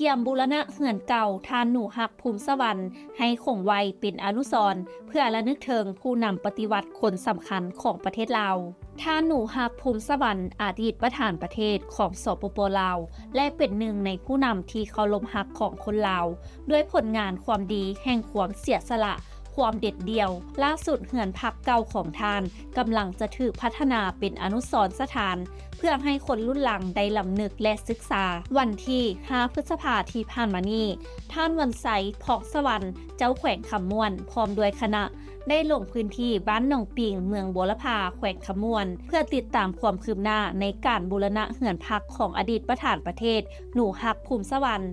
ກຽມບູລະນະເຮືອນເກົ່າ ທ່ານໜູຮັກ ພູມສະຫວັນ ໃຫ້ຄົງໄວ້ເປັນອະນຸສອນ ເພື່ອລະນຶກເຖິງຜູ້ນຳປະຕິວັດຄົນສຳຄັນຂອງປະເທດລາວ. ທ່ານ ໜູຮັກ ພູມສະຫວັນ ອະດີດປະທານປະເທດຂອງ ສປປ ລາວ ແລະ ເປັນໜຶ່ງໃນຜູ້ນຳທີ່ເຄົາລົບຮັກຂອງຄົນລາວ ດ້ວຍຜົນງານຄວາມດີແຫ່ງຄວາມເສຍສະຫຼະ, ຄວາມເດັດດ່ຽວ. ລ່າສຸດເຮືອນພັກເກົ່າຂອງທ່ານກຳລັງຈະຖືກພັດທະນາເປັນອະນຸສອນສະຖານ ເພື່ອໃຫ້ຄົນລຸ້ນຫຼັງໄດ້ລຳນຶກ ແລະ ສຶກສາ. ວັນທີຫ້າ ພຶດສະພາທີ່ຜ່ານມານີ້, ທ່ານ ວັນໄຊ ພອກສະຫວັນ ເຈົ້າແຂວງຄຳມ່ວນ ພ້ອມດ້ວຍຄະນະ ໄດ້ລົງພື້ນທີ່ບ້ານໜອງປິງ ເມືອງບົວລະພາ ແຂວງຄຳມ່ວນ ເພື່ອຕິດຕາມຄວາມຄືບໜ້າໃນການບູລະນະເຮືອນພັກຂອງອະດີດປະທານປະເທດ ໜູຮັກ ພູມສະຫວັນ,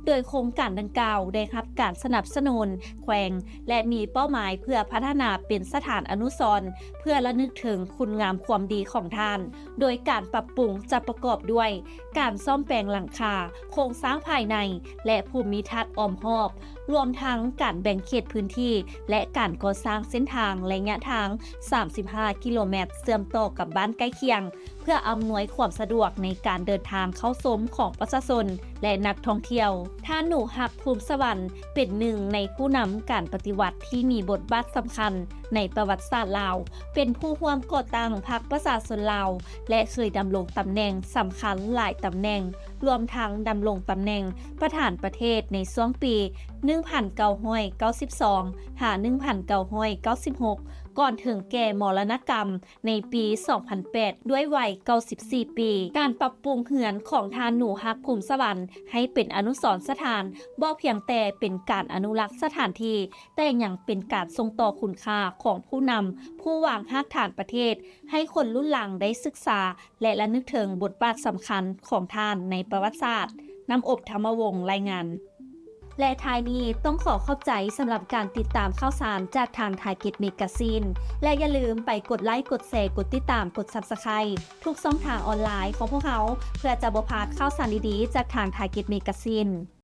ໂດຍໂຄງການດັ່ງກ່າວໄດ້ຮັບການສະໜັບສະໜູນແຂວງ ແລະ ມີເປົ້າໝາຍເພື່ອພັດທະນາເປັນສະຖານອະນຸສອນ ເພື່ອລະນຶກເຖິງຄຸນງາມຄວາມດີຂອງທ່ານ, ໂດຍການປັບປຸງຈະປະກອບດ້ວຍ ການສ້ອມແປງຫຼັງຄາ, ໂຄງສ້າງພາຍໃນ ແລະ ພູມິທັດອ້ອມຮອບ, ລວມທັງການແບ່ງເຂດພື້ນທີ່ ແລະ ການກໍ່ສ້າງເສັ້ນທາງໄລຍະທາງສາມສິບຫ້າກິໂລແມັດ ເຊື່ອມຕໍ່ກັບບ້ານໃກ້ຄຽງ, ເພື່ອອຳນວຍຄວາມສະດວກໃນການເດີນທາງເຂົ້າຊົມຂອງປະຊາຊົນ ແລະ ນັກທ່ອງທ່ຽວ. ທ່ານ ໜູຮັກ ພູມສະຫວັນ ເປັນໜຶ່ງໃນຜູ້ນຳການປະຕິວັດທີ່ມີບົດບາດສຳຄັນໃນປະຫວັດສາດລາວ, ເປັນຜູ້ຮ່ວມກໍ່ຕັ້ງພັກປະຊາຊົນລາວ ແລະ ເຄີຍດຳລົງຕຳແໜ່ງສຳຄັນຫຼາຍຕຳແໜ່ງ, ລວມທັງດຳລົງຕຳແໜ່ງປະທານປະເທດໃນຊ່ວງປີໜຶ່ງພັນເກົ້າຮ້ອຍເກົ້າສິບສອງ ຫາ ໜຶ່ງພັນເກົ້າຮ້ອຍເກົ້າສິບຫົກ ກ່ອນເຖິງແກ່ມໍລະນະກຳໃນປີສອງພັນແປດ ດ້ວຍໄວເກົ້າສິບສີ່ປີ. ການປັບປຸງເຮືອນຂອງທ່ານ ໜູຮັກ ພູມສະຫວັນ ໃຫ້ເປັນອະນຸສອນສະຖານ ບໍ່ພຽງແຕ່ເປັນການອະນຸລັກສະຖານທີ່, ແຕ່ຍັງເປັນການສົ່ງຕໍ່ຄຸນຄ່າຂອງຜູ້ນຳຜູ້ວາງຮາກຖານປະເທດ ໃຫ້ຄົນລຸ້ນຫຼັງໄດ້ສຶກສາ ແລະ ລະນຶກເຖິງບົດບາດສຳຄັນຂອງທ່ານໃນປະຫວັດສາດ. ນ້ຳອົບ ທຳມະວົງ ລາຍງານ. ແລະ ທ້າຍນີ້ຕ້ອງຂໍຂອບໃຈສຳລັບການຕິດຕາມຂ່າວສານຈາກທາງ Target Magazine ແລະ ຢ່າລືມໄປກົດໄລ, ກົດແຊ, ກົດຕິດຕາມ, ກົດ Subscribe ທຸກຊ່ອງທາງອອນລາຍຂອງພວກເຮົາ ເພື່ອຈະບໍ່ພາດຂ່າວສານດີໆຈາກທາງ Target Magazine.